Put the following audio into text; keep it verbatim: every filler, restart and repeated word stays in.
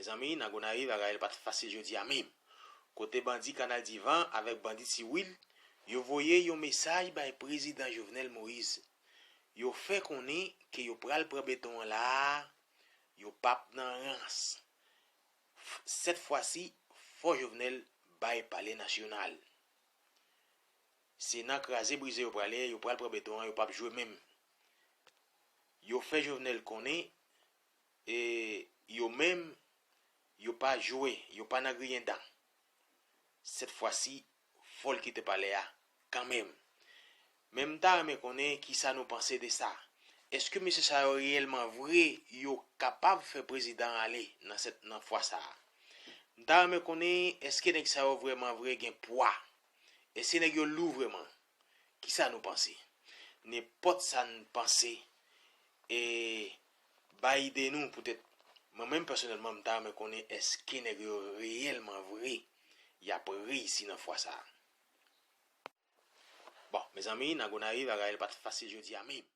Mezanmi, nan Gonayiv, bagay la pa t fasil jodi a menm. Kote bandi Kanal Divan avèk bandi Ti Wil, yo voye yon mesaj bay prezidan Jovenel Moïse. Yo fè konnen ke yo pral pran beton an la a, yo p ap nan rans. F- Sèt fwa si, fò Jovenel bay Palè Nasyonal. Se nan kraze brize yo prale, yo pral pran beton an, yo p ap jwe menm. Yo fè Jovenel konnen, e yo menm, yo pa jwe, yo pa nan griyen dan. Sèt fwa si, fò l kite palè a kanmenm. Men m ta renmen konnen kisa nou panse de sa. Èske mesye sa yo reyèlman vre yo kapab fè prezidan ale nan sèt, nan fwa sa a? M ta renmen konnen èske nèg sa yo vrèman vre gen pwa? Èske nèg yo lou vrèman? Kisa nou panse? Nenpòt sa n panse, e bay ide nou poutèt. Mwen menm pèsonèlman, m ta renmen konnen èske nèg yo reyèlman vre y ap reyisi nan fwa sa a. Bon, mezanmi, nan Gonayiv, bagay la pa t fasil jodi a menm.